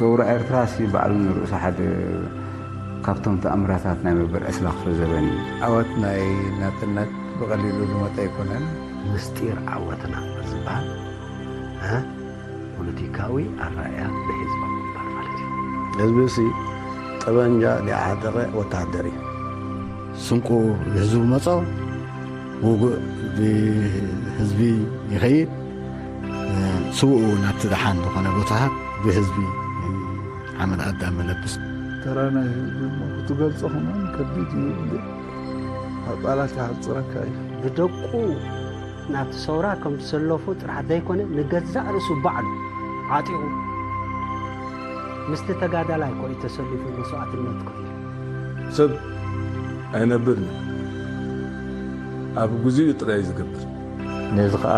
ገብሩ ኤርትራሲ ባዕሉ ንርእሱ ሓደ ካብቶም ተኣምራታት ናይ መበል ዕስራ ክፍለ ዘበን እዩ። ዓወት ናይ ናጽነት ብቐሊሉ ዝመጸ ኣይኮነን። ምስጢር ዓወትና ዝበሃል፣ እ፣ ፖለቲካዊ ኣረኣእያ ናይ ህዝባዊ ግንባር ማለት እዩ። ህዝቢ ሲ ጠበንጃ ሊዓጠቐ ወተሃደር እዩ። ስንቁ ህዝቡ መጾ፣ ውጉእ ብህዝቢ ይኸይድ፣ ስውኡ ናብቲ ደሓን ዝኾነ ቦታታት ብህዝቢ ሓመድ ኣዳም መለብስ። ተራ ናይ ህዝቢ እሞ ክትገልጾ ከማን ከቢድ እዩ፣ እንዴ ኣብ ቃላት ይሓጽረካ እዩ። ብደቁ ናብቲ ሰውራ ከም ዝሰለፉ ጥራሕ ዘይኮነ፣ ንገዛእ ርእሱ ባዕሉ ዓጢቑ ምስቲ ተጋዳላይ ኮ እዩ ተሰሊፉ መስዋእትነት ከፊሉ። ሰብ ኣይነብርን እዩ። ኣብ ግዜኡ ጥራይ እዩ ዝገብር። ነዚ ኸኣ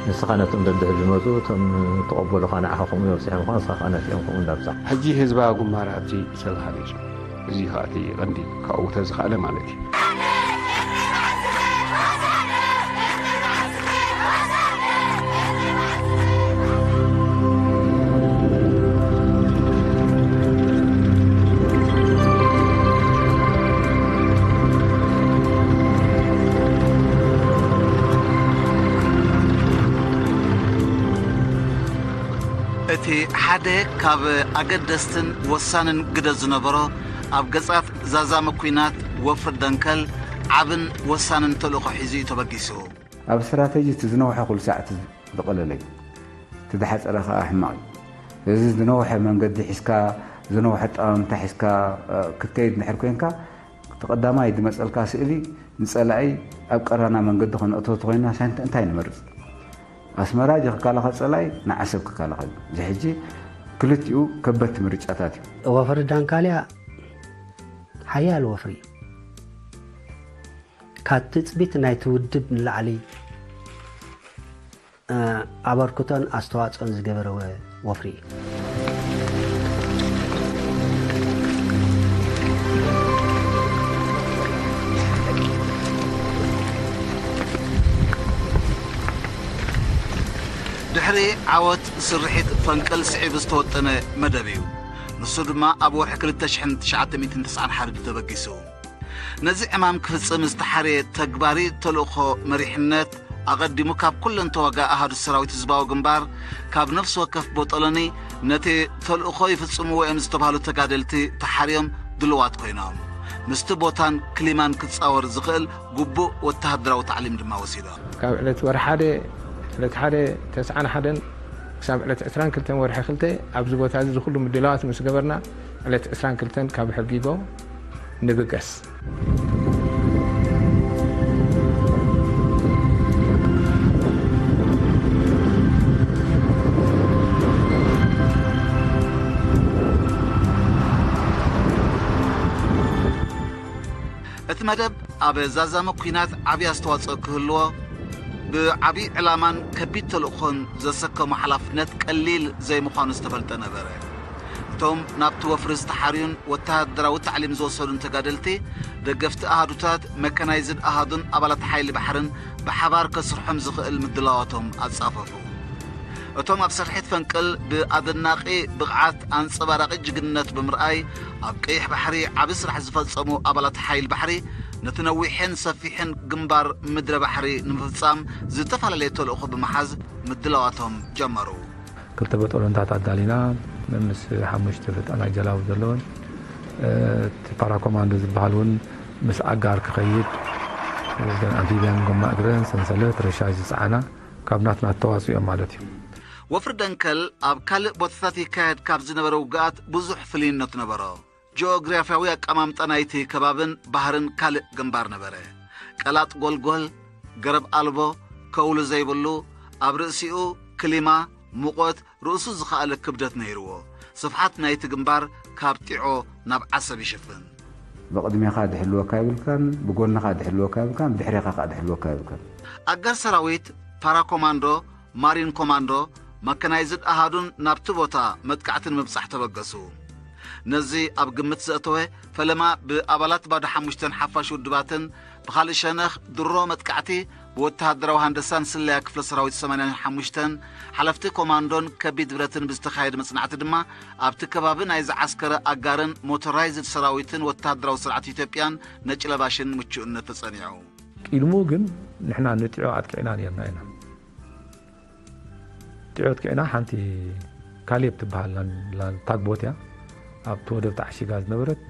ንስኻ ነቶም ደድሕሪ ዝመጹ፣ እቶም ተቐበሉኻ ንዓኻ ከምኡ ይበጽሖም፣ ንስኻ ኸኣ ነቲኦም ከምኡ እንዳብጻሕ። ሕጂ ህዝባዊ ግንባር ኣብዚ ሰብ ሃሪጹ። እዚ ኸኣ እቲ ቀንዲ ካብኡ ተዝኸኣለ ማለት እዩ። እቲ ሓደ ካብ ኣገደስትን ወሳንን ግደ ዝነበሮ ኣብ ገጻት ዛዛሚ ኲናት ወፍሪ ደንከል ዓብን ወሳንን ተልእኾ ሒዙ እዩ ተበጊሱ። ኣብ ስትራተጂ እቲ ዝነውሐ ኩሉ ሳዕ እቲ ዝቐለለ እዩ። እቲ ዝሓጸረ ከኣ ሕማቕ እዩ። እዚ ዝነውሐ መንገዲ ሒዝካ፣ ዝነውሐ ኣጠማምታ ሒዝካ፣ እ፣ ክትከይድ እንድሕር ኮንካ፣ እቲ ቀዳማይ ዝመጸልካ ስእሊ ንጸላኢ ኣብ ቀራና መንገዲ ከነእትዎ ተኾይንና ሳንት-፣ እንታይ ንመርጽ? ኣስመራ ጀ ክከላኸል ጸላኢ ንዓሰብ ክከላኸል። እዚ ሕጂ ክልቲኡ ከበድቲ ምርጫታት እዩ። ወፍሪ ዳንካልያ ሓያል ወፍሪ እዩ። ካብ ትጽቢት ናይቲ ውድብ ንላዕሊ፣ እ፣ ኣበርክቶን ኣስተዋጽኦን ዝገበረ ወ-፣ ወፍሪ እዩ። ድሕሪ ዓወት ስርሒት ፈንቅል ስዒቡ ዝተወጠነ መደብ እዩ። ንሱ ድማ ኣብ ወርሒ ክልተ ሽሕን ትሽዓተ ሚእትን ተስዓን ሓደን ተበጊሱ። ነዚ ዕማም ክፍጽም ዝተሓርየ ተግባሪ ተልእኾ መሪሕነት፣ ኣቐዲሙ ካብ ኩለን ተዋጋኢ ኣሃዱ ሰራዊት ህዝባዊ ግንባር፣ ካብ ነፍሲ ወከፍ ቦጦሎኒ ነቲ ተልእኾ ይፍጽምዎ እዮም ዝተባህሉ ተጋደልቲ ተሓርዮም ድሉዋት ኮይኖም፣ ምስቲ ቦታን ክሊማን ክጻወር ዝኽእል ግቡእ ወተሃደራዊ ታዕሊም ድማ ወሲዶም። ካብ ዕለት ወርሒ ሓደ፣ ዕለት ሓደ ተስዓን ሓደን ክሳብ ዕለት ዕስራን ክልተን ወርሒ ክልተ ኣብዚ ቦታ እዚ ዝኹሉ ምድላዋት ምስ ገበርና፣ ዕለት ዕስራን ክልተን ካብ ሕጊጎ ንብገስ። እቲ መደብ ኣብ ዛዛሚ ኲናት ዓብዪ ኣስተዋጽኦ ክህልዎ፣ ብዓብዪ ዕላማን ከቢድ ተልእኾን ዘሰከሞ ሓላፍነት ቀሊል ዘይምዃኑ ዝተፈልጠ ነበረ። እቶም ናብቲ ወፍሪ ዝተሓርዩን ወተሃደራዊ ታዕሊም ዝወሰዱን ተጋደልቲ፣ ደገፍቲ ኣሃዱታት፣ መካናይዝድ ኣሃዱን ኣባላት ሓይሊ ባሕርን ብሓባር ከስርሖም ዝኽእል ምድላዋቶም ኣጻፈፉ። እቶም ኣብ ስርሒት ፈንቅል ብኣደናቒ ብቕዓት ኣንጸባራቒ ጅግንነት ብምርኣይ፣ ኣብ ቀይሕ ባሕሪ ዓቢ ስራሕ ዝፈጸሙ ኣባላት ሓይሊ ባሕሪ፣ ነቲ ነዊሕን ሰፊሕን ግንባር ምድረ ባሕሪ ንምፍጻም ዝተፈላለየ ተልእኾ ብምሓዝ ምድላዋቶም ጀመሩ። ክልተ በጦሎንታት ኣዳሊና፣ ምስ ሓሙሽተ ፈጣናይ ጀላቡ ዘለወን፣ እ፣ እቲ ፓራኮማንዶ ዝበሃል እውን ምስ ኣጋር ክኸይድ፣ እዘን ኣምፊብያን፣ ጎማ እግረን፣ ሰንሰለት፣ ረሻሽ ዝጸዓና፣ ካብ ናትና ተዋፅኦም ማለት እዩ። ወፍሪ ደንከል ኣብ ካልእ ቦታታት ይካየድ ካብ ዝነበረ ውግኣት ብዙሕ ፍልይነት ነበሮ። ጂኦግራፍያዊ ኣቀማምጣ ናይቲ ከባብን ባህርን ካልእ ግንባር ነበረ። ቀላጥ ጎልጎል፣ ገረብ ኣልቦ፣ ከውሊ ዘይብሉ፣ ኣብ ርእሲኡ ክሊማ፣ ሙቐት፣ ርእሱ ዝኸኣለ ክብደት ነይርዎ። ስፍሓት ናይቲ ግንባር ካብ ጢዖ ናብ ዓሰብ ይሽፍን። ብቕድሜኻ ድሕልወካ የብልካን፣ ብጎንኻ ድሕልወካ የብልካን፣ ብድሕሬኻ ከኣ ድሕልወካ የብልካን። ኣጋር ሰራዊት፣ ፓራኮማንዶ፣ ማሪን ኮማንዶ፣ መካናይዝድ ኣሃዱን ናብቲ ቦታ መጥቃዕቲ ንምብጻሕ ተበገሱ። ነዚ ኣብ ግምት ዘእተወ፣ ፈለማ ብኣባላት ባዶ ሓሙሽተን ሓፋሽ ውድባትን ብኻልእ ሸነኽ ድሮ መጥቃዕቲ ብወተሃደራዊ ሃንደሳን ስለያ ክፍለ ሰራዊት ሰማንያን ሓሙሽተን ሓለፍቲ ኮማንዶን ከቢድ ብረትን ብዝተኻየደ መጽናዕቲ ድማ ኣብቲ ከባቢ ናይ ዝዓስከረ ኣጋርን ሞቶራይዝድ ሰራዊትን ወተሃደራዊ ስርዓት ኢትዮጵያን ነጭ ለባሽን ምቹእነት ተጸኒዑ። ቅድሙ ግን ንሕና ንጢዖ ኣጥቂዕና ነርና ኢና። ጢዖ ኣጥቂዕና ሓንቲ ካሌብ ትበሃል ላን-፣ ላን-፣ ታግቦት እያ። ኣብቲ ወደብ ተዓሺጋ ዝነበረት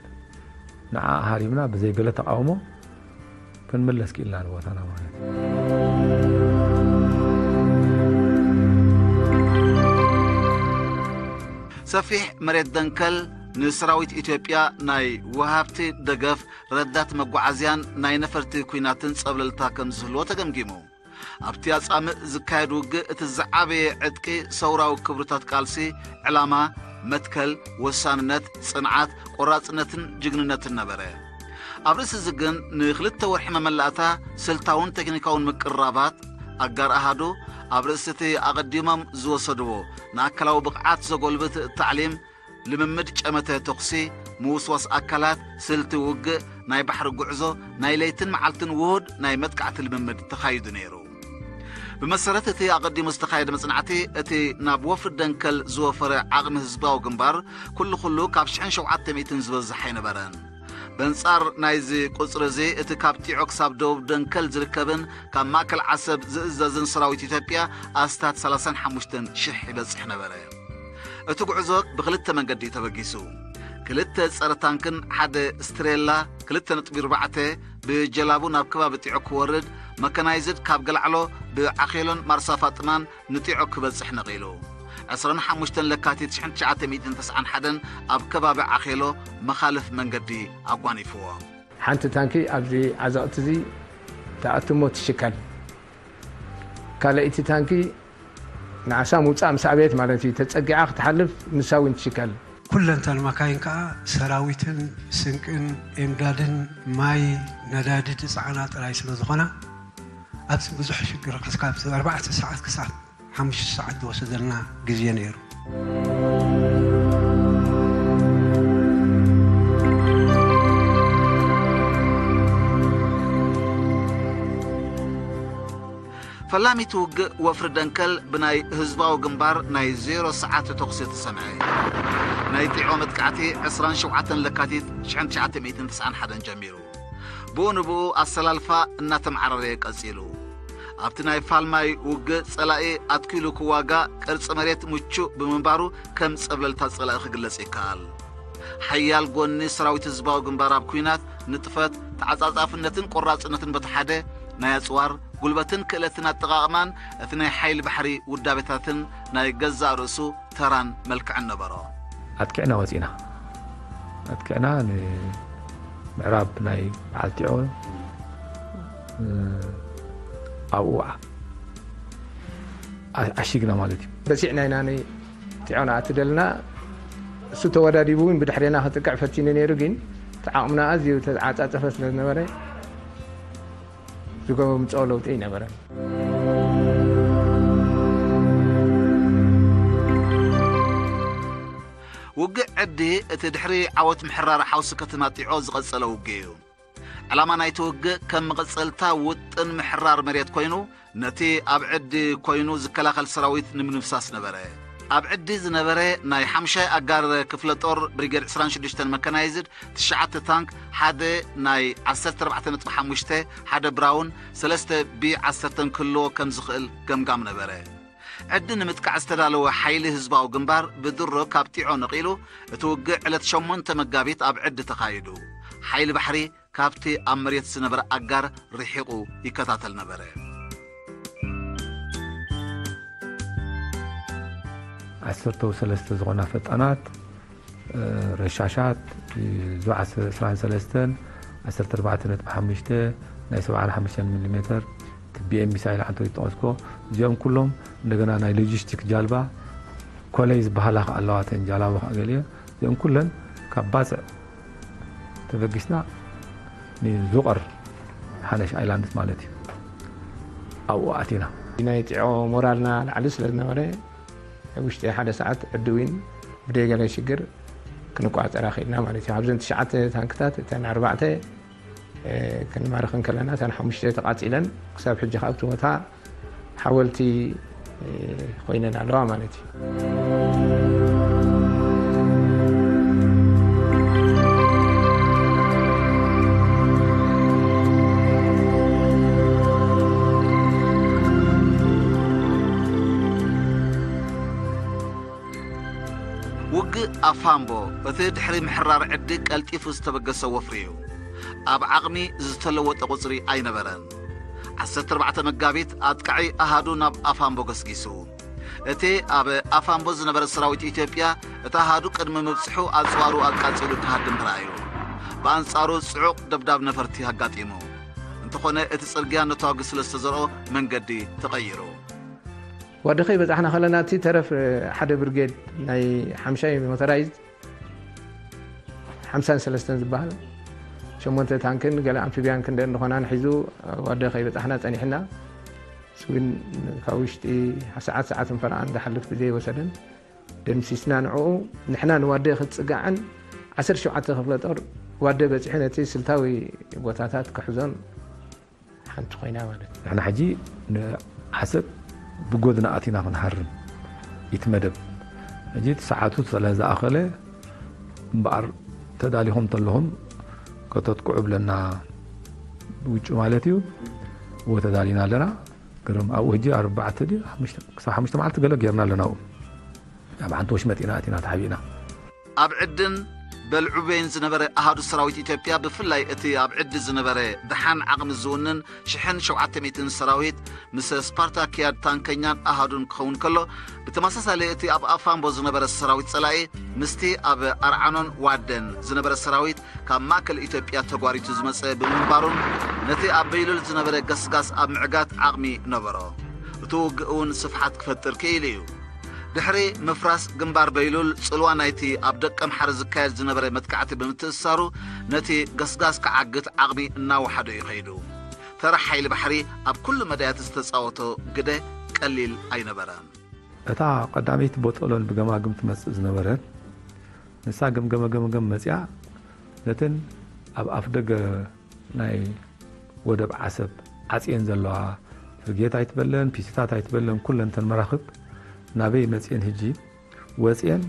ንዓ ሃሪምና ብዘይ ገለ ተቃውሞ ክንምለስ ክኢልና ንቦታና ማለት እዩ። ሰፊሕ መሬት ደንከል ንሰራዊት ኢትዮጵያ ናይ ወሃብቲ ደገፍ ረዳት መጓዓዝያን ናይ ነፈርቲ ኲናትን ጸብለልታ ከም ዝህልዎ ተገምጊሙ። ኣብቲ ኣጻምእ ዝካየድ ውግእ እቲ ዝዓበየ ዕጥቂ ሰውራዊ ክብርታት ቃልሲ፣ ዕላማ፣ መትከል፣ ወሳንነት፣ ጽንዓት፣ ቆራጽነትን ጅግንነትን ነበረ። ኣብ ርእሲ እዚ ግን ንኽልተ ወርሒ መመላእታ ስልታውን ቴክኒካውን ምቅርራባት ኣጋር ኣሃዱ ኣብ ርእሲ እቲ ኣቐዲሞም ዝወሰድዎ ንኣካላዊ ብቕዓት ዘጎልብት ታዕሊም ልምምድ ጨመተ ተኹሲ፣ ምውስዋስ ኣካላት፣ ስልቲ ውግእ፣ ናይ ባሕሪ ጉዕዞ፣ ናይ ለይትን መዓልትን ውሁድ ናይ መጥቃዕቲ ልምምድ ተኻይዱ ነይሩ። ብመሰረት እቲ ኣቐዲሙ ዝተኻየደ መጽናዕቲ፣ እቲ ናብ ወፍሪ ደንከል ዝወፈረ ዓቕሚ ህዝባዊ ግንባር፣ ኩሉ ኩሉ ካብ ሽሕን ሸውዓተ ሚእትን ዝበዝሕ ኣይነበረን። በንጻር ናይዚ ቁጽሪ እዚ፣ እቲ ካብ ጢዖ ክሳብ ደቡብ ደንከል ዝርከብን ካብ ማእከል ዓሰብ ዝእዘዝን ሰራዊት ኢትዮጵያ ኣስታት ሰላሳን ሓሙሽተን ሽሕ ይበጽሕ ነበረ። እቲ ጉዕዞ ብኽልተ መንገዲ እዩ ተበጊሱ። ክልተ ጸረ ታንክን ሓደ ስትሬላ ክልተ ነጥቢ ኣርባዕተ ብጀላቡ ናብ ከባቢ ጢዖ ክወርድ፣ መካናይዝድ ካብ ገልዓሎ ብዓኼሎን ማርሳ ፋጥማን ንጢዖ ክበጽሕ ነቒሉ። ዕስራን ሓሙሽተን ለካቲት ሽሕን ትሽዓተ ሚእትን ተስዓን ሓደን ኣብ ከባቢ ዓኼሎ መኻልፍ መንገዲ ኣጓኒፍዎ። ሓንቲ ታንኪ ኣብዚ ዓዘቕቲ እዚ ተኣትሞ ትሽከል። ካልኣይቲ ታንኪ ንዓሳ ምውጻእ ምስ ኣበየት ማለት እዩ፣ ተጸጊዓ ክትሓልፍ ንሳ እውን ትሽከል። ኩለንተን መካይን ከኣ ሰራዊትን ስንቅን ኤምዳድን ማይ ነዳዲ ዝጸዓና ጥራይ ስለ ዝኾና ኣብዚ ብዙሕ ሽግር ክሳብ ኣርባዕተ ሰዓት ክሳብ ሓሙሽተ ሰዓት ዝወሰደልና ግዜ ነይሩ። ፈላሚት ውግእ ወፍሪ ደንከል ብናይ ህዝባዊ ግንባር ናይ ዜሮ ሰዓት ተኹሲ ተሰምዐ። ናይ ጢዖ መጥቃዕቲ ዕስራን ሸውዓተን ለካቲት ሽሕን ትሽዓተ ሚእትን ተስዓን ሓደን ጀሚሩ። ብኡ ንብኡ ኣሰላልፋ እናተመዓራረየ ቀጺሉ። ኣብቲ ናይ ፋልማይ ውግእ ጸላኢ ኣትኪሉ ክዋጋእ ቅርጺ መሬት ምቹእ ብምንባሩ ከም ጸብለልታ ጸላኢ ክግለጽ ይከኣል። ሓያል ጎኒ ሰራዊት ህዝባዊ ግንባር ኣብ ኲናት ንጥፈት፣ ተዓጻጻፍነትን ቆራጽነትን በቲ ሓደ፣ ናይ ኣጽዋር፣ ጉልበትን ክእለትን ኣጠቓቕማን እቲ ናይ ሓይሊ ባሕሪ ውዳቤታትን ናይ ገዛእ ርእሱ ተራን መልክዕን ነበሮ። ኣጥቂዕና ወጺእና። ኣጥቂዕና ንምዕራብ ናይ በዓል ጢዖ፣ እ፣ ኣብኡ ኣ-፣ ኣሺግና ማለት እዩ። በሲዕና ኢና ንጢዖ ንኣቲ ደልና። እሱ ተወዳዲቡ እውን ብድሕሬና ክጥቅዕ ፈቲኑ ነይሩ፣ ግን እቲ ዓቕምና ኣዝዩ ተዓጻጸፈ ስለ ዝነበረ ዝገምጾ ለውጢ ኣይነበረን። ውግእ ዕዲ እቲ ድሕሪ ዓወት ምሕራር ሓውሲ ከተማ ጢዖ ዝቐጸለ ውግእ እዩ። ዕላማ ናይቲ ውግእ ከም መቐጸልታ ውጥን ምሕራር መሬት ኮይኑ፣ ነቲ ኣብ ዕዲ ኮይኑ ዝከላኸል ሰራዊት ንምድምሳስ ነበረ። ኣብ ዕዲ ዝነበረ ናይ ሓምሻይ ኣጋር ክፍለ ጦር ብሪጌድ ዕስራን ሽዱሽተን መካናይዝድ፣ ትሽዓተ ታንክ፣ ሓደ ናይ ዓሰርተ ኣርባዕተ ነጥቢ ሓሙሽተ፣ ሓደ ብራውን፣ ሰለስተ ቢ ዓሰርተን ክህልዎ ከም ዝኽእል ገምጋም ነበረ። ዕዲ ንምጥቃዕ ዝተዳለወ ሓይሊ ህዝባዊ ግንባር ብድሮ ካብ ጢዖ ነቒሉ፣ እቲ ውግእ ዕለት ሸሞንተ መጋቢት ኣብ ዕዲ ተኻይዱ። ሓይሊ ባሕሪ ካብቲ ኣብ መሬት ዝነበረ ኣጋር ርሒቑ ይከታተል ነበረ። ዓሰርተ ሰለስተ ዝኾና ፈጣናት፣ እ፣ ረሻሻት፣ እ፣ ዙ ዓሰርተ፣ ዕስራን ሰለስተን፣ ዓሰርተ ኣርባዕተ ነጥቢ ሓሙሽተ፣ ናይ ሰብዓን ሓሙሽተን ሚሊ ሜተር፣ እቲ ቢ ኤም ሚሳይል ዓንቶ ይጠቐስኮ፣ እዚኦም ኩሎም እንደገና ናይ ሎጂስቲክ ጃልባ፣ ኮለይ ዝበሃላ ከኣ ኣለዋ፣ እተን ጃላቡ ከኣ ገሊኦ፣ እዚኦም ኩለን ካብ ባጽዕ ተበጊስና ንዙቐር ሓነሽ ኣይላንድስ ማለት እዩ። ኣብኡ ኣቲና። ናይ ጢዖ ሞራልና ላዕሊ ስለ ዝነበረ፣ ኣብ ውሽጢ ሓደ ሰዓት ዕድዊን ብደይ ገለ ሽግር ክንቋፀራ ክኢልና ማለት እዩ። ካብዘን ትሽዓተ ታንክታት እተን ኣርባዕተ ክንማርኽ እንከለና፣ እተን ሓሙሽተ ተቓፂለን፣ ክሳብ ሕጂ ካብቲ ቦታ ሓወልቲ ኮይነን ኣለዋ ማለት እዩ። ውግእ ኣፋምቦ እቲ ድሕሪ ምሕራር ዕዲ ቀልጢፉ ዝተበገሰ ወፍሪ እዩ። ኣብ ዓቕሚ ዝተለወጠ ቁጽሪ ኣይነበረን። ዓሰርተ ኣርባዕተ መጋቢት ኣጥቃዒ ኣሃዱ ናብ ኣፋምቦ ገስጊሱ። እቲ ኣብ ኣፋምቦ ዝነበረ ሰራዊት ኢትዮጵያ እቲ ኣሃዱ ቅድሚ ምብጽሑ ኣጽዋሩ ኣቃጺሉ ክሃድም ተራእዩ። ብኣንጻሩ ጽዑቕ ደብዳብ ነፈርቲ ኣጋጢሙ። እንተኾነ እቲ ጽርግያ ነታጒ ስለ ዝተዘርኦ መንገዲ ተቐይሩ። ዋደ ከይበጻሕና ከለና እቲ ተረፍ ሓደ ብርጌድ ናይ ሓምሻይ ሞተራይዝድ ሓምሳን ሰለስተን ዝበሃል ሸሞንተ ታንክን ገለ ኣምፊብያን ክንደ እንደኾናን ሒዙ ዋደ ከይበጻሕና ጸኒሕና። እሱ ግን ካብ ውሽጢ ሰዓት ሰዓትን ፈረቓን ዝሓልፍ ግዜ ኣይወሰደን። ደምሲስና ንዕኡ። ንሕና ንዋደ ክትጽጋዕን ዓሰርተ ሸውዓተ ክፍለ ጦር ዋደ በጺሑ ነቲ ስልታዊ ቦታታት ክሕዞን ሓንቲ ኮይና ማለት እዩ። ንሕና ሕጂ ንዓሰብ ብጎድና ኣቲና ክንሃርም እቲ መደብ። ሕጂ እቲ ሰዓቱ ስለ ዝኣኸለ እምበኣር ተዳሊኹም ተለኹም ከተጥቅዑ ብለና ውጩ ማለት እዩ። እዎ ተዳሊና ኣለና። ግርም ኣብኡ ሕጂ ኣርባዕተ ድዩ ሓሙሽተ ክሳብ ሓሙሽተ መዓልቲ ገለ ጌርና ኣለና ኣብኡ። ኣብ ሓንቲ ወሽመጥ ኢና ኣቲና ተሓቢእና። ኣብ ዕድን በልዑቤን ዝነበረ ኣሃዱ ሰራዊት ኢትዮጵያ ብፍላይ እቲ ኣብ ዕዲ ዝነበረ ደሓን ዓቕሚ ዝውንን ሽሕን ሸውዓተ ሚእትን ሰራዊት ምስ ስፓርታኪያድ ታንከኛን ኣሃዱን ክኸውን ከሎ ብተመሳሳሊ እቲ ኣብ ኣፋምቦ ዝነበረ ሰራዊት ጸላኢ ምስቲ ኣብ ኣርዓኖን ዋደን ዝነበረ ሰራዊት ካብ ማእከል ኢትዮጵያ ተጓሪቱ ዝመጸ ብምንባሩን ነቲ ኣብ በይሉል ዝነበረ ገስጋስ ኣብ ምዕጋት ዓቕሚ ነበሮ። እቲ ውግእ እውን ስፍሓት ክፈጥር ክኢሉ እዩ። ድሕሪ ምፍራስ ግንባር በይሉል ጽልዋ ናይቲ ኣብ ደቀምሓረ ዝካየድ ዝነበረ መጥቃዕቲ ብምትእስሳሩ ነቲ ገስጋስ ክዓግት ዓቕሚ እናወሓዶ እዩ ከይዱ። ተራ ሓይሊ ባሕሪ ኣብ ኩሉ መዳያት ዝተጻወቶ ግደ ቀሊል ኣይነበረን። እታ ቀዳመይቲ ቦጦሎን ብገማግም ትመጽእ ዝነበረት ንሳ ገምገመ ገምገም መጺኣ ነተን ኣብ ኣፍደገ ናይ ወደብ ዓሰብ ዓጽየን ዘለዋ ፍርጌት ኣይትበለን ፒሲታት ኣይትበለን ኩለን ተን መራኽብ ናበይ መጽየን ህጂ ወጽየን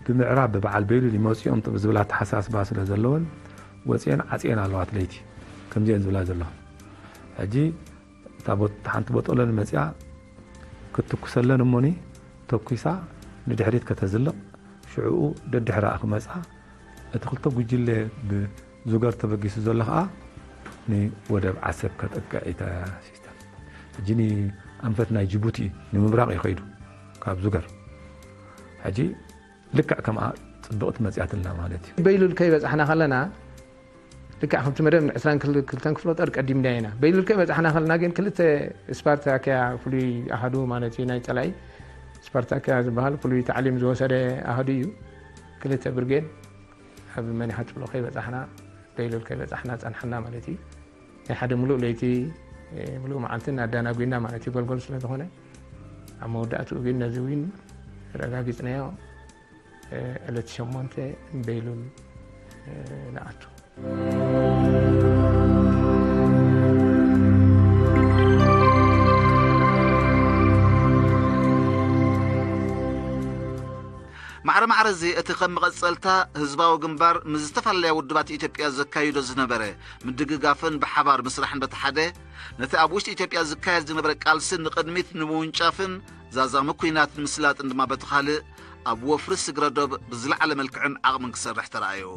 ብምዕራብ ብበዓል በይሉል ይመጽኦም ዝብል ኣተሓሳስባ ስለ ዘለወን ወጽየን ዓጽየን ኣለዋ ለይቲ ከምዚአን ዝብላ ዘለዋ ሕጂ እታ ቦ- እታ ሓንቲ ቦጦሎኒ መጺኣ ክትትኩሰለን እሞኒ ተኩሳ ንድሕሪት ከተዝልቕ ሽዕኡ ደድሕራኣ ክመጻ እቲ ክልተ ጉጅለ ብዙገር ተበጊሱ ዘሎ ከኣ ንወደብ ዓሰብ ከጥቅዕ እዩ ተሲስተም። ሕጂ ንኣንፈት ናይ ጅቡቲ ንምብራቕ እዩ ከይዱ ካብ ዙገር። ሕጂ ልክዕ ከምኣ ጽብቕቲ መጺኣትልና ማለት እዩ። በይሉል ከይበጻሕና ከለና ልክዕ ከምቲ መደብ ን ዕስራን ክልተን ክፍለ ጦር ቀዲምና ኢና። በይሉል ከይበጻሕና ከለና ግን ክልተ ስፓርታኪያ ፍሉይ ኣሃዱ ማለት እዩ ናይ ጸላኢ ስፓርታኪያ ዝበሃል ፍሉይ ታዕሊም ዝወሰደ ኣሃዱ እዩ። ክልተ ብርጌድ ኣብ መኒሓ ትብሎ ከይበጻሕና በይሉል ከይበጻሕና ጸንሓና ማለት እዩ። ናይ ሓደ ምሉእ ለይቲ ምሉእ መዓልቲ ኣዳናጒና ማለት እዩ። ጎልጎል ስለ ዝኾነ ኣብ መወዳእትኡ ግን ነዚ ዊን ረጋጊጽናዮ። ዕለት ሸሞንተ በይሉል ንኣቱ። ማዕረ ማዕረ እዚ እቲ ከም መቐጸልታ ህዝባዊ ግንባር ምስ ዝተፈላለያ ውድባት ኢትዮጵያ ዘካይዶ ዝነበረ ምድግጋፍን ብሓባር ምስራሕን በቲ ሓደ ነቲ ኣብ ውሽጢ ኢትዮጵያ ዝካየድ ዝነበረ ቃልሲ ንቕድሚት ንምውንጫፍን ዛዛሚ ኲናት ንምስላጥን ድማ በቲ ካልእ ኣብ ወፍሪ ስግረ ዶብ ብዝለዓለ መልክዕን ዓቕምን ክሰርሕ ተራእዩ።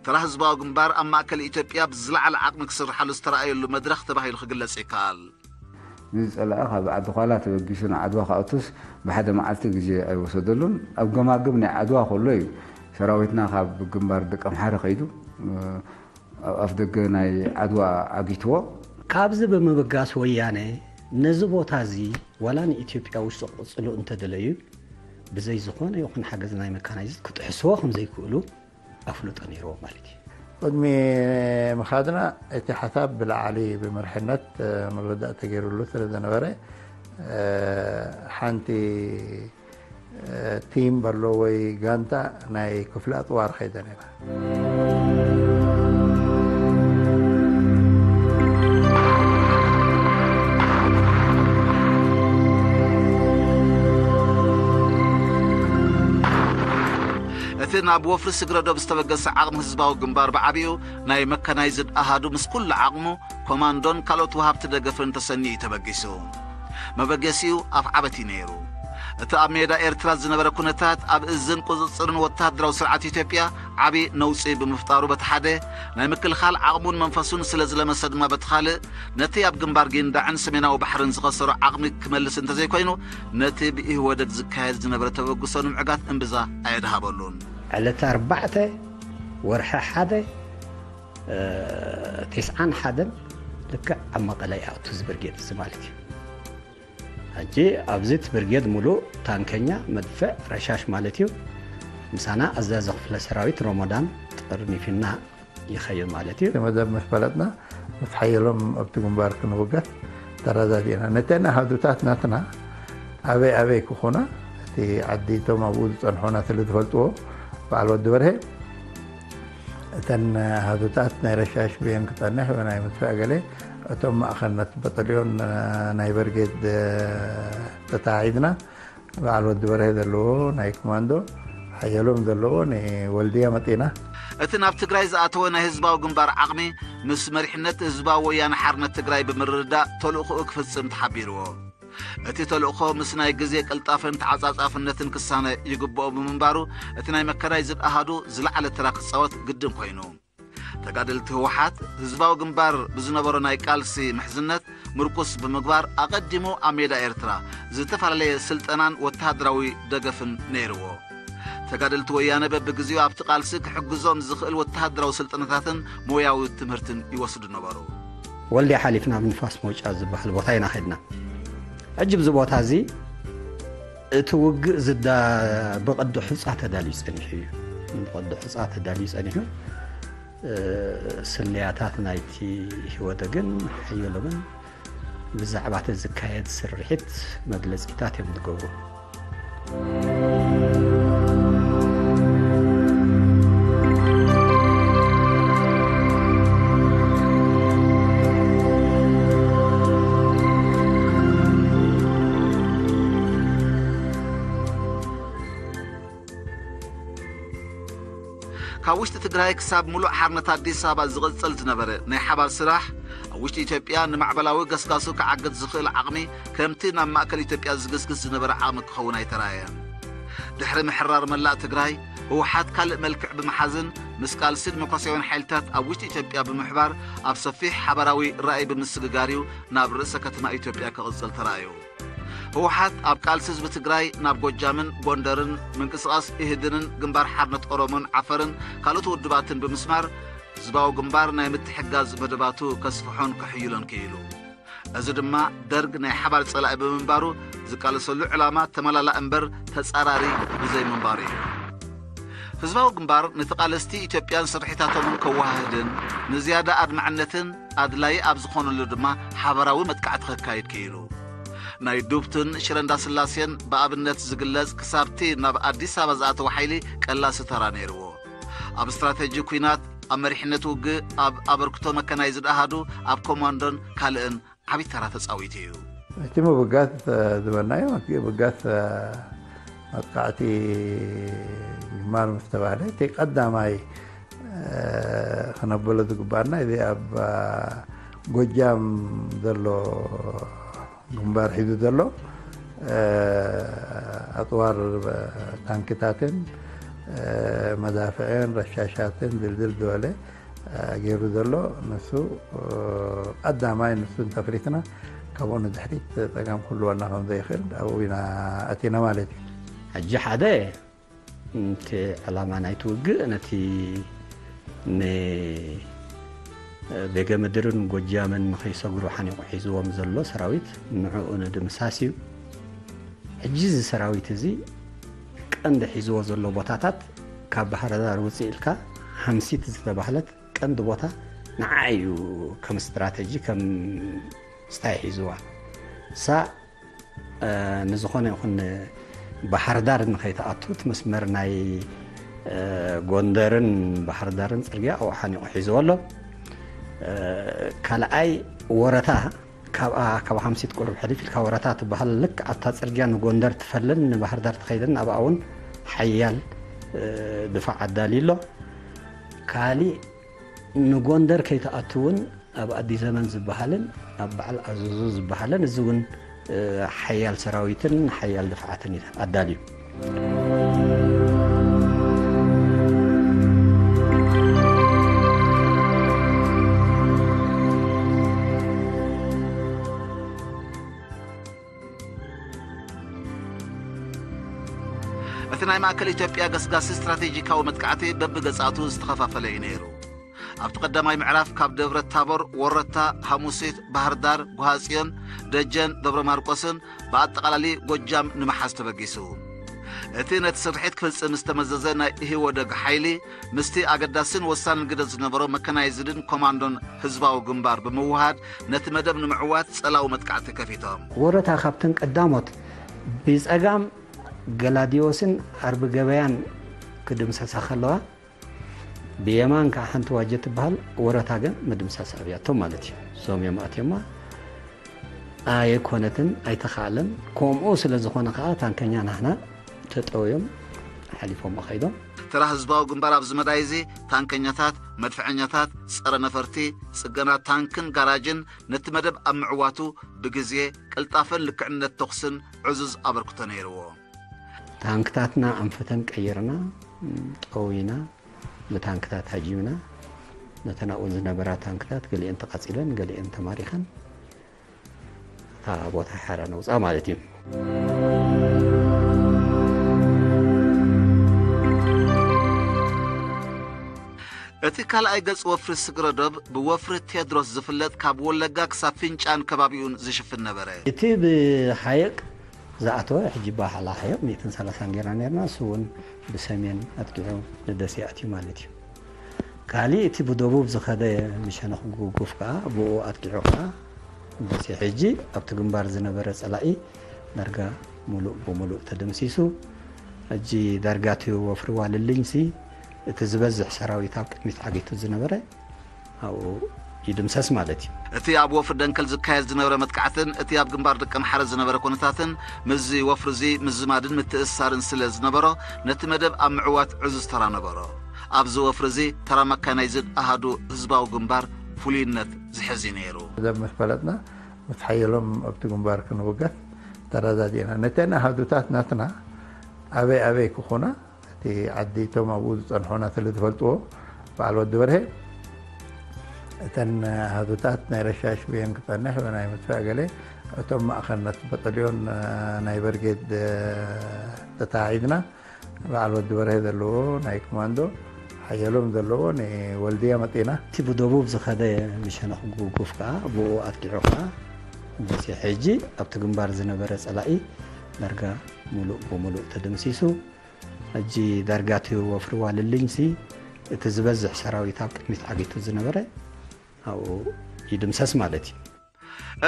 ተራ ህዝባዊ ግንባር ኣብ ማእከል ኢትዮጵያ ብዝለዓለ ዓቕሚ ክስርሓሉ ዝተራእየሉ መድረኽ ተባሂሉ ክግለጽ ይከኣል። ንዝጸልኣ ካብ ዓዲ ዃላ ተበጊሱ ንዓድዋ ክኣቱስ ብሓደ መዓልቲ ግዜ ኣይወሰደሉን። ኣብ ገማግም ናይ ዓድዋ ከሎ እዩ ሰራዊትና ካብ ግንባር ደቀምሓረ ከይዱ ኣብ ኣፍደገ ናይ ዓድዋ ዓጊትዎ። ካብዚ ብምብጋስ ወያነ ነዚ ቦታ እዚ ዋላ ንኢትዮጵያ ውሽጢ ክቕጽሉ እንተደለዩ ብዘይ ዝኾነ ይኹን ሓገዝ ናይ መካናይዝድ ክጥሕስዎ ከምዘይክእሉ ኣፍልጦ ነይርዎ ማለት እዩ። ቅድሚ ምኻድና እቲ ሓሳብ ብላዕሊ ብምርሕነት ምርዳእ ተገይሩሉ ስለ ዝነበረ ሓንቲ ቲም በሎ ወይ ጋንታ ናይ ክፍለ ኣጥዋር ኸይደ ነይራ። እቲ ናብ ወፍሪ ስግረዶብ ዝተበገሰ ዓቕሚ ህዝባዊ ግንባር ብዓቢኡ ናይ መካናይዝድ ኣሃዱ ምስ ኩሉ ዓቕሙ ኮማንዶን ካልኦት ወሃብቲ ደገፍን ተሰኒኡ እዩ ተበጊሱ። መበገሲኡ ኣፍዓበት እዩ ነይሩ። እቲ ኣብ ሜዳ ኤርትራ ዝነበረ ኩነታት ኣብ እዝን ቁጽጽርን ወተሃደራዊ ስርዓት ኢትዮጵያ ዓቢ ነውጺ ብምፍጣሩ በቲ ሓደ ናይ ምክልኻል ዓቕሙን መንፈሱን ስለ ዝለመሰ ድማ በቲ ካልእ ነቲ ኣብ ግንባር ጊንዳዕን ሰሜናዊ ባሕርን ዝኸሰሮ ዓቕሚ ክመልስ እንተዘይኮይኑ ነቲ ብኢህወደግ ዝካየድ ዝነበረ ተበግሶ ንምዕጋት እምብዛ ኣየድሃበሉን። ዕለት ኣርባዕተ ወርሒ ሓደ ተስዓን ሓደን ልክዕ ኣብ መቐለ ይኣቱ እዚ ብርጌድ እዚ ማለት እዩ። ሕጂ ኣብዚ እቲ ብርጌድ ሙሉእ ታንከኛ፣ መድፍዕ፣ ረሻሽ ማለት እዩ። ምሳና ኣዛዚ ክፍለ ሰራዊት ሮሞዳን ጠርኒፊና ይኸይድ ማለት እዩ። እቲ መደብ ምስ ፈለጥና ምስ ሓየሎም ኣብቲ ግንባር ክንውገት ተረዳዲእና። ነተን ኣሃዱታት ናትና ኣበይ ኣበይ ክኾና እቲ ዓዲ እቶም ኣብኡ ዝጸንሑና ስለ ዝፈልጥዎ በዓል ወዲ በርሄ እተን ኣሃዱታት ናይ ረሻሽ ብየን ክጸንሕ ወይ ናይ መድፍዕ ገለ እቶም ማእኸል ነቲ በጠልዮን ናይ በርጌድ ተተሓሒዝና በዓል ወዲ በርሀ ዘለዎ ናይ ኮማንዶ ሓየሎም ዘለዎ ንወልድያ መጢና። እቲ ናብ ትግራይ ዝኣተወ ናይ ህዝባዊ ግንባር ዓቕሚ ምስ መሪሕነት ህዝባዊ ወያነ ሓርነት ትግራይ ብምርድዳእ ተልእኾኡ ክፍጽም ተሓቢርዎ። እቲ ተልእኾ ምስ ናይ ግዜ ቅልጣፈን ተዓጻጻፍነትን ክሳነ ይግብኦ ብምንባሩ እቲ ናይ መካናይዝድ ኣሃዱ ዝለዓለ ተራ ክጻወት ግድን ኮይኑ። ተጋደልቲ ህወሓት ህዝባዊ ግንባር ብዝነበሮ ናይ ቃልሲ ምሕዝነት ምርኩስ ብምግባር ኣቐዲሙ ኣብ ሜዳ ኤርትራ ዝተፈላለየ ስልጠናን ወተሃደራዊ ደገፍን ነይርዎ። ተጋደልቲ ወያነ በብግዜኡ ኣብቲ ቃልሲ ክሕግዞም ዝኽእል ወተሃደራዊ ስልጠናታትን ሞያዊ ትምህርትን ይወስዱ ነበሩ። ወልድያ ሓሊፍና ኣብ ንፋስ መውጫ ዝበሃል ቦታ ኢና ኸድና። ሕጂ ብዚ ቦታ እዚ እቲ ውግእ ዝዳ ብቐዲ ሑጻ ተዳልዩ ጸኒሑ እዩ። ብቐዲ ሑጻ ተዳልዩ ጸኒሑ ስለያታት ናይቲ ህወደግን ሓየሎምን ብዛዕባ እቲ ዝካየድ ስርሒት መግለጺታት እዮም ዝገብሩ። ካብ ውሽጢ ትግራይ ክሳብ ምሉእ ሓርነት ኣዲስ ኣበባ ዝቕጽል ዝነበረ ናይ ሓባር ስራሕ ኣብ ውሽጢ ኢትዮጵያ ንማዕበላዊ ገስጋሱ ክዓግት ዝኽእል ዓቕሚ ከምቲ ናብ ማእከል ኢትዮጵያ ዝግስግስ ዝነበረ ዓቕሚ ክኸውን ኣይተራእየን። ድሕሪ ምሕራር መላእ ትግራይ ህወሓት ካልእ መልክዕ ብምሓዝን ምስ ቃልሲ ዲሞክራሲያውያን ሓይልታት ኣብ ውሽጢ ኢትዮጵያ ብምሕባር ኣብ ሰፊሕ ሓባራዊ ራእይ ብምስግጋር እዩ ናብ ርእሰ ከተማ ኢትዮጵያ ክቕጽል ተራእዩ። ህወሓት ኣብ ቃልሲ ህዝቢ ትግራይ ናብ ጎጃምን ጎንደርን ምንቅስቓስ ኢህድንን ግንባር ሓርነት ኦሮሞን ዓፈርን ካልኦት ውድባትን ብምስማር ህዝባዊ ግንባር ናይ ምትሕጋዝ መደባቱ ከስፍሖን ከሕይሎን ክኢሉ። እዚ ድማ ደርግ ናይ ሓባር ጸላኢ ብምንባሩ ዝቃለሰሉ ዕላማ ተመላላእ እምበር ተጻራሪ ብዘይምንባሩ እዩ። ህዝባዊ ግንባር ንተቓለስቲ ኢትዮጵያን ስርሒታቶምን ከወሃህድን ንዝያዳ ኣድማዕነትን ኣድላይ ኣብ ዝኾነሉ ድማ ሓበራዊ መጥቃዕቲ ከካይድ ክኢሉ። ናይ ዱብትን ሽረ እንዳስላሴን ብኣብነት ዝግለጽ ክሳብቲ ናብ ኣዲስ ኣበባ ዝኣተወ ሓይሊ ቀላሲ ተራ ነይርዎ። ኣብ ስትራተጂ ኲናት፣ ኣብ መሪሕነት ውግእ፣ ኣብ ኣበርክቶ መካናይዝድ ኣሃዱ፣ ኣብ ኮማንዶን ካልእን ዓቢ ተራ ተጻዊቱ እዩ። እቲ ምብጋስ ዝበልናዮ ምብጋስ መጥቃዕቲ ጅማር ምስ ተባህለ እቲ ቀዳማይ ክነበሎ ዝግባኣና እዚ ኣብ ጎጃም ዘሎ ግንባር ሒዙ ዘሎ ኣፅዋር ታንክታትን መዳፍዕን ረሻሻትን ድልድል ዝበለ ገይሩ ዘሎ ንሱ ቀዳማይ ንሱ እንተፍሪትና ካብኡ ንድሕሪት ፀገም ክህልወና ከም ዘይኽእል ኣብኡ ኢና ኣቲና ማለት እዩ። ሕጂ ሓደ እቲ ዕላማ ናይቲ ውግእ ነቲ ንቤገ ምድርን ጎጃምን ንኸይሰግሩ ሓኒቑ ሒዝዎም ዘሎ ሰራዊት ንዕኡ ንድምሳስ እዩ። ሕጂ እዚ ሰራዊት እዚ ቀንዲ ሒዝዎ ዘሎ ቦታታት ካብ ባህርዳር ውፅእ ኢልካ ሓምሲት ዝተባህለት ቀንዲ ቦታ ንዓ እዩ ከም ስትራተጂ ከም ስታይ ሒዝዋ ሳ ንዝኾነ ይኹን ባሕር ዳር ንኸይትኣቱ እቲ መስመር ናይ፣ እ፣ ጎንደርን ባሕር ዳርን ጽርግያ ኣብኡ ሓኒቑ ሒዝዎ ኣሎ። እ፣ ካልኣይ ወረታ ካብኣ፣ ካብ ሓምሲት ቁሩብ ሕልፍ ኢልካ ወረታ ትበሃል። ልክ ኣብታ ጽርግያ ንጎንደር ትፈልን ንባሕር ዳር ትኸይድን ኣብኣ እውን ሓያል፣ እ፣ ድፋዕ ኣዳልዩ ኣሎ። ካሊእ ንጎንደር ከይትኣቱ እውን ኣብ ኣዲ ዘመን ዝበሃልን ኣብ በዓል ኣዘዞ ዝበሃልን እዚ እውን፣ እ፣ ሓያል ሰራዊትን ሓያል ድፍዓትን ኣዳልዩ። እቲ ናይ ማእከል ኢትዮጵያ ገስጋሲ ስትራቴጂካዊ መጥቃዕቲ በብገጻቱ ዝተኸፋፈለ እዩ ነይሩ። ኣብቲ ቀዳማይ ምዕራፍ ካብ ደብረ ታቦር፣ ወረታ፣ ሃሙሲት፣ ባህር ዳር፣ ጎሃጽዮን፣ ደጀን፣ ደብረ ማርቆስን ብኣጠቓላሊ ጎጃም ንምሓዝ ተበጊሱ። እቲ ነቲ ስርሒት ክፍጽም ዝተመዘዘ ናይ ኢህወደግ ሓይሊ ምስቲ ኣገዳስን ወሳንን ግደ ዝነበሮ መከናይዝድን ኮማንዶን ህዝባዊ ግንባር ብምውሃድ ነቲ መደብ ንምዕዋት ጸላዊ መጥቃዕቲ ከፊቶም። ወረታ ካብተን ቀዳሞት ብጸጋም ገላዲዮስን ኣርቢ ገበያን ክድምሰሳ ከለዋ፣ ብየማን ከዓ ሓንቲ ዋጀ ትበሃል ወረታ ግን ምድምሳስ ኣብያቶም ማለት እዩ። እዞም እዮም ኣትዮማ። ኣይኮነትን፣ ኣይተኻእለን። ከምኡ ስለ ዝኾነ ከዓ ታንከኛ ናህና ተጠውዮም ሓሊፎም ከይዶም። ተራ ህዝባዊ ግንባር ኣብዚ መዳይ እዚ ታንከኛታት፣ መድፍዐኛታት፣ ጸረ ነፈርቲ፣ ጽገና ታንክን ጋራጅን ነቲ መደብ ኣብ ምዕዋቱ ብግዜ፣ ቅልጣፈን ልክዕነት ተኹስን ዕዙዝ ኣበርክቶ ነይርዎ። ታንክታትና ኣንፈተን ቀይርና፣ ጠውይና፣ ብታንክታት ሃጂምና። ነተን ኣብኡ ዝነበራ ታንክታት ገሊአን ተቓጺለን፣ ገሊአን ተማሪኸን። እታ ቦታ ሓራ ነውፃ ማለት እዩ። እቲ ካልኣይ ገጽ ወፍሪ ስግረ ዶብ ብወፍሪ ቴድሮስ ዝፍለጥ ካብ ወለጋ ክሳብ ፍንጫን ከባቢኡን ዝሽፍን ነበረ። እቲ ብሓየቅ ዝኣተወ ሕጂ በዓላ ሓየቅ ሚእትን ሰላሳን ጌርና ኔርና፣ እሱ እውን ብሰሜን ኣጥቂዑ ንደሴ ኣትዩ ማለት እዩ። ካሊእ እቲ ብደቡብ ዝኸደ ምሸነኽ ጉጉፍ ከኣ ብኡ ኣጥቂዑ ከኣ ደሴ ሕጂ ኣብቲ ግንባር ዝነበረ ጸላኢ ዳርጋ ሙሉእ ብሙሉእ ተደምሲሱ። ሕጂ ዳርጋ እቲ ወፍሪ ዋልልኝሲ እቲ ዝበዝሕ ሰራዊት ኣብ ቅድሚት ዓጊቱ ዝነበረ ኣብኡ ይድምሰስ ማለት እዩ። እቲ ኣብ ወፍሪ ደንከል ዝካየድ ዝነበረ መጥቃዕትን እቲ ኣብ ግንባር ደቀምሓረ ዝነበረ ኩነታትን ምስዚ ወፍሪ እዚ ምዝማድን ምትእስሳርን ስለ ዝነበሮ ነቲ መደብ ኣብ ምዕዋት ዕዙዝ ተራ ነበሮ። ኣብዚ ወፍሪ እዚ ተራ መካናይዝድ ኣሃዱ ህዝባዊ ግንባር ፍሉይነት ዝሕዝ እዩ ነይሩ። ዘብ ምስ ፈለጥና ምስ ሓየሎም ኣብቲ ግንባር ክንውገት ተረዳዲእና። ነተን ኣሃዱታት ናትና ኣበይ ኣበይ ክኾና እቲ ዓዲ እቶም ኣብኡ ዝጸንሑና ስለ ዝፈልጥዎ በዓል ወዲ በርሄ እተን ኣሃዱታት ናይ ረሻሽ ብየን ክጸንሕ ናይ ምጥፋእ ገለ እቶም ማእኸል ነቲ በጠልዮን ናይ በርጌድ ተተሓሒዝና በዓል ወዲ በርሄ ዘለዎ ናይ ኮማንዶ ሓየሎም ዘለዎ ንወልድያ መጢና። እቲ ብደቡብ ዝኸደ ምሸነኽ ጉጉፍ ከኣ ብኡ ኣጥቂዑ ከኣ ደሴ ሕጂ ኣብቲ ግንባር ዝነበረ ጸላኢ ዳርጋ ሙሉእ ብሙሉእ ተደምሲሱ። ሕጂ ዳርጋ እቲ ወፍሪ ዋልልኝሲ እቲ ዝበዝሕ ሰራዊት ኣብ ቅድሚት ዓጊቱ ዝነበረ ኣብኡ ይድምሰስ ማለት እዩ።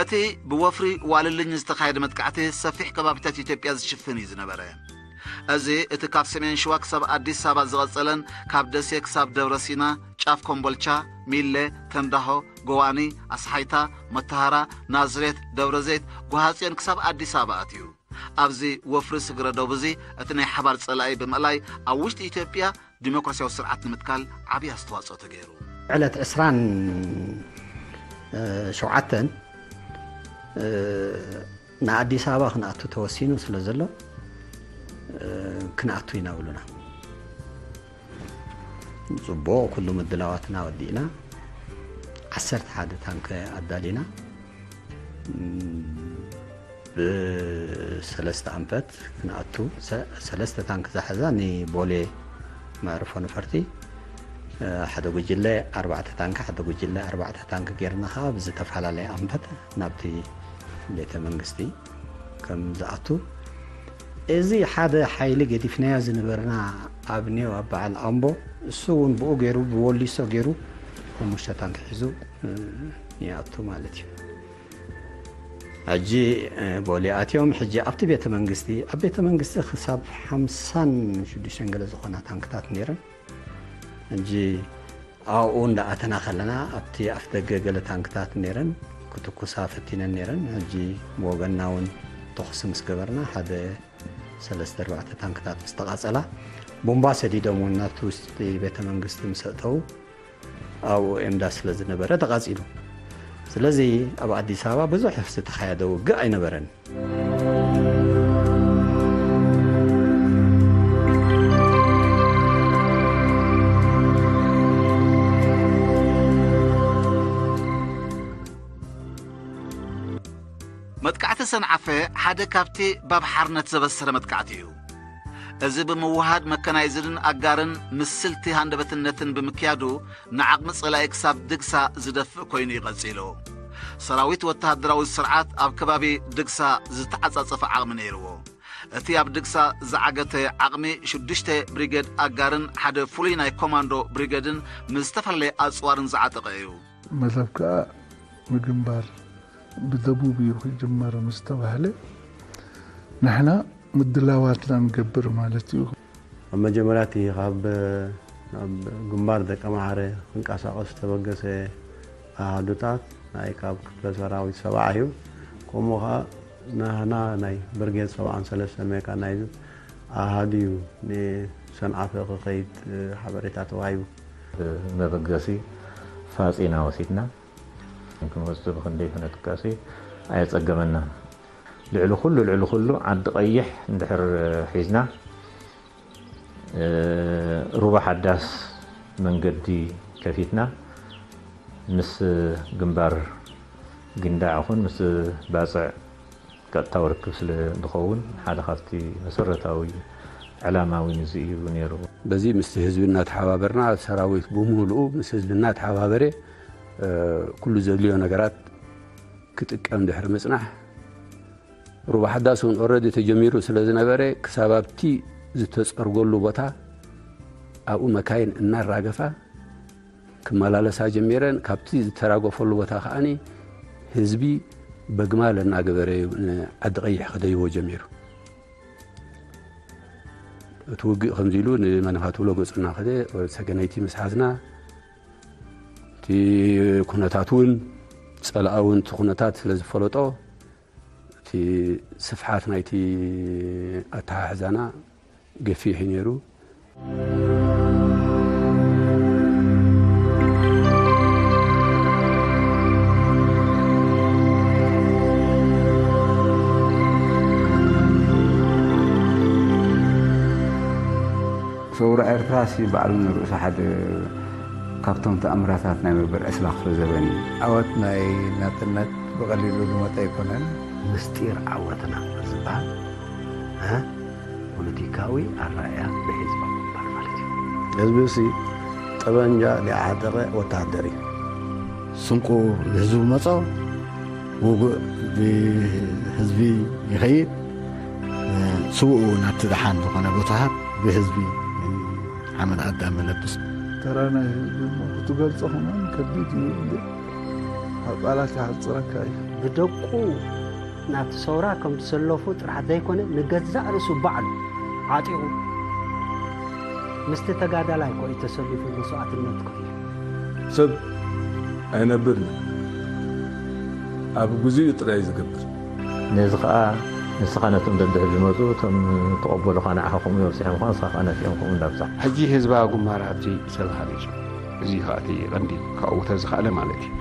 እቲ ብወፍሪ ዋልልኝ ዝተኻየደ መጥቃዕቲ ሰፊሕ ከባቢታት ኢትዮጵያ ዝሽፍን እዩ ዝነበረ። እዚ እቲ ካብ ሰሜን ሸዋ ክሳብ ኣዲስ ኣበባ ዝቐጸለን ካብ ደሴ ክሳብ ደብረ ሲና፣ ጫፍ ኮምቦልቻ፣ ሚለ፣ ተንዳሆ፣ ጎዋኒ፣ ኣስሓይታ፣ መተሃራ፣ ናዝሬት፣ ደብረ ዘይት፣ ጎሃጽዮን ክሳብ ኣዲስ ኣበባ ኣትዩ። ኣብዚ ወፍሪ ስግረ ዶብ እዚ እቲ ናይ ሓባር ጸላኢ ብምእላይ ኣብ ውሽጢ ኢትዮጵያ ዲሞክራሲያዊ ስርዓት ንምትካል ዓብዪ ኣስተዋጽኦ ተገይሩ። ዕለት ዕስራን ሸውዓተን ንኣዲስ ኣበባ ክንኣቱ ተወሲኑ ስለ ዘሎ ክንኣቱ ኢና ብሉና። ጽቡቕ፣ ኩሉ ምድላዋትና ወዲእና ዓሰርተ ሓደ ታንከ ኣዳሊና። ብሰለስተ ኣንፈት ክንኣቱ ሰ-፣ ሰለስተ ታንክ ዝሓዛ ንቦሌ መዕርፎ ነፈርቲ፣ እ፣ ሓደ ጉጅለ ኣርባዕተ ታንክ፣ ሓደ ጉጅለ ኣርባዕተ ታንክ ጌርና ኸዓ ብዝተፈላለየ ኣንፈት ናብቲ ቤተ መንግስቲ ከም ዝኣቱ። እዚ ሓደ ሓይሊ ገዲፍናዮ ዝነበርና ኣብ ኔው ኣብ በዓል ኣምቦ፣ እሱ እውን ብኡ ገይሩ፣ ብወሊሶ ገይሩ፣ ሓሙሽተ ታንክ ሒዙ፣ እ፣ ይኣቱ ማለት እዩ። ሕጂ፣ እ፣ ቦሌ ኣትዮም። ሕጂ ኣብቲ ቤተ መንግስቲ፣ ኣብ ቤተ መንግስቲ ክሳብ ሓምሳን ሽዱሽተን ገለ ዝኾና ታንክታት ነይረን። ሕጂ ኣብኡ እንዳኣተና ከለና ኣብቲ ኣፍ ደገ ገለ ታንክታት ነይረን፣ ክትኩሳ ፈቲነን ነይረን። ሕጂ ብወገንና እውን ተኹሲ ምስ ገበርና ሓደ ሰለስተ ኣርባዕተ ታንክታት ምስ ተቓጸላ፣ ቡምባ ሰዲዶም እውን ናብቲ ውሽጢ ቤተ መንግስቲ ምስ ኣእተዉ ኣብኡ ኤምዳ ስለ ዝነበረ ተቓጺሉ። ስለዚ ኣብ ኣዲስ ኣበባ ብዙሕ ዝተኻየደ ውግእ ኣይነበረን። መጥቃዕቲ ሰንዓፈ ሓደ ካብቲ ባብ ሓርነት ዘበሰረ መጥቃዕቲ እዩ። እዚ ብምውሃድ መከናይዝድን ኣጋርን ምስልቲ ሃንደበትነትን ብምክያዱ ንዓቕሚ ጸላኢ ክሳብ ድግሳ ዝደፍእ ኮይኑ እዩ ቀጺሉ። ሰራዊት ወተሃደራዊ ስርዓት ኣብ ከባቢ ድግሳ ዝተዓጻጸፈ ዓቕሚ ነይርዎ። እቲ ኣብ ድግሳ ዝዓገተ ዓቕሚ ሽዱሽተ ብሪገድ ኣጋርን ሓደ ፍሉይ ናይ ኮማንዶ ብሪገድን ምስ ዝተፈላለየ ኣጽዋርን ዝዓጠቐ እዩ። መደብ ከኣ ምግንባር ብደቡብ እዩ ክጅመር ምስ ተባህለ ንሕና ምድላዋትና ንገብር ማለት እዩ። ኣብ መጀመርያ እቲ ካብ ናብ ግንባር ደቀምሓረ ክንቀሳቐስ ዝተበገሰ ኣሃዱታት ናይ ካብ ክፍለ ሰራዊት ሰብዓ እዩ። ከምኡ ከዓ ናህና ናይ ብርጌድ ሰብዓን ሰለስተን ሜካናይዝድ ኣሃዱ እዩ ንሰንዓፈ ክኸይድ ሓበሬታ ተዋሂቡ። መበገሲ ፋፂና ወሲድና። ክንወፅእ ብክንደይ ክነጥቃሲ ኣየፀገመናን። ልዕሊ ኩሉ ልዕሊ ኩሉ ዓዲ ቀይሕ እንድሕር ሒዝና ሩባ ሓዳስ መንገዲ ከፊትና ምስ ግንባር ጊንዳዕ ኹን ምስ ባፅዕ ቀጥታዊ ርክብ ስለ ዝኸውን ሓደ ካብቲ መሰረታዊ ዕላማ እውን እዚ እዩ ነይሩ። በዚ ምስቲ ህዝቢ እናተሓባበርና ሰራዊት ብምሉኡ ምስ ህዝቢ እናተሓባበረ ኩሉ ዘድልዮ ነገራት ክጥቀም ድሕሪ ምፅናሕ ሩባ ሓዳስ እውን ኦረዲ ተጀሚሩ ስለ ዝነበረ ክሳብ ኣብቲ ዝተፀርገሉ ቦታ ኣብኡ መካይን እናራገፋ ክመላለሳ ጀሚረን። ካብቲ ዝተራገፈሉ ቦታ ከዓኒ ህዝቢ በግማል እናገበረ እዩ ንዓዲ ቀይሕ ክደይቦ ጀሚሩ። እቲ ውግእ ከምዚ ኢሉ ንመን ኢኻ ትብሎ ገጹ እናኸደ ወደ ሰገነይቲ ምስ ሓዝና እቲ ኩነታት እውን ጸላኢ እውን እቲ ኩነታት ስለ ዝፈለጦ እቲ ስፍሓት ናይቲ ኣተሓሕዛና ገፊሕ እዩ ነይሩ። ሰውራ ኤርትራ ሲ ባዕሉ ንርእሱ ሓደ ካብቶም ተኣምራታት ናይ መበል ዕስራ ክፍለ ዘበን እዩ። ዓወት ናይ ናጽነት ብቐሊሉ ዝመጸ ኣይኮነን። ምስጢር ዓወትና ዝበሃል ፖለቲካዊ ኣረኣእያ ናይ ህዝባዊ ግንባር ማለት እዩ። ህዝቢ ሲ ጠበንጃ ዘይዓጠቐ ወተሃደር እዩ። ስንቁ ንህዝቡ መጾ፣ ውጉእ ብህዝቢ ይኸይድ፣ ስውኡ ናብቲ ደሓን ዝኾነ ቦታ ሃብ ብህዝቢ ሓመድ ኣዳም መለብስ። ተራ ናይ ህዝቢ እሞ ክትገልጾ ከማን ከቢድ እዩ እንዴ ኣብ ቃላት ይሓጽረካ እዩ። ብደቁ ናብቲ ሰውራ ከም ዝሰለፉ ጥራሕ ዘይኮነ ንገዛእ ርእሱ ባዕሉ ዓጢቑ ምስቲ ተጋዳላይ እኮ እዩ ተሰሊፉ መስዋእትነት ከፊሉ። ሰብ ኣይነብርን እዩ ኣብ ግዚኡ ጥራይ ዝገብር። ነዚ ኸኣ ንስኻ ነቶም ደድሕሪ ዝመጹ እቶም ተቐበሉኻ ንዓኻ ከምኡ እዮም ኣብጺሖምኻ ንስኻ ከኣ ነፊኦም ከምኡ እንዳብጻሕ። ሕጂ ህዝባዊ ግንባር ኣብቲ ሰብ ሃኒጹ። እዚ ኸኣ እቲ ቀንዲ ከዕውቶ ዝኸኣለ ማለት እዩ።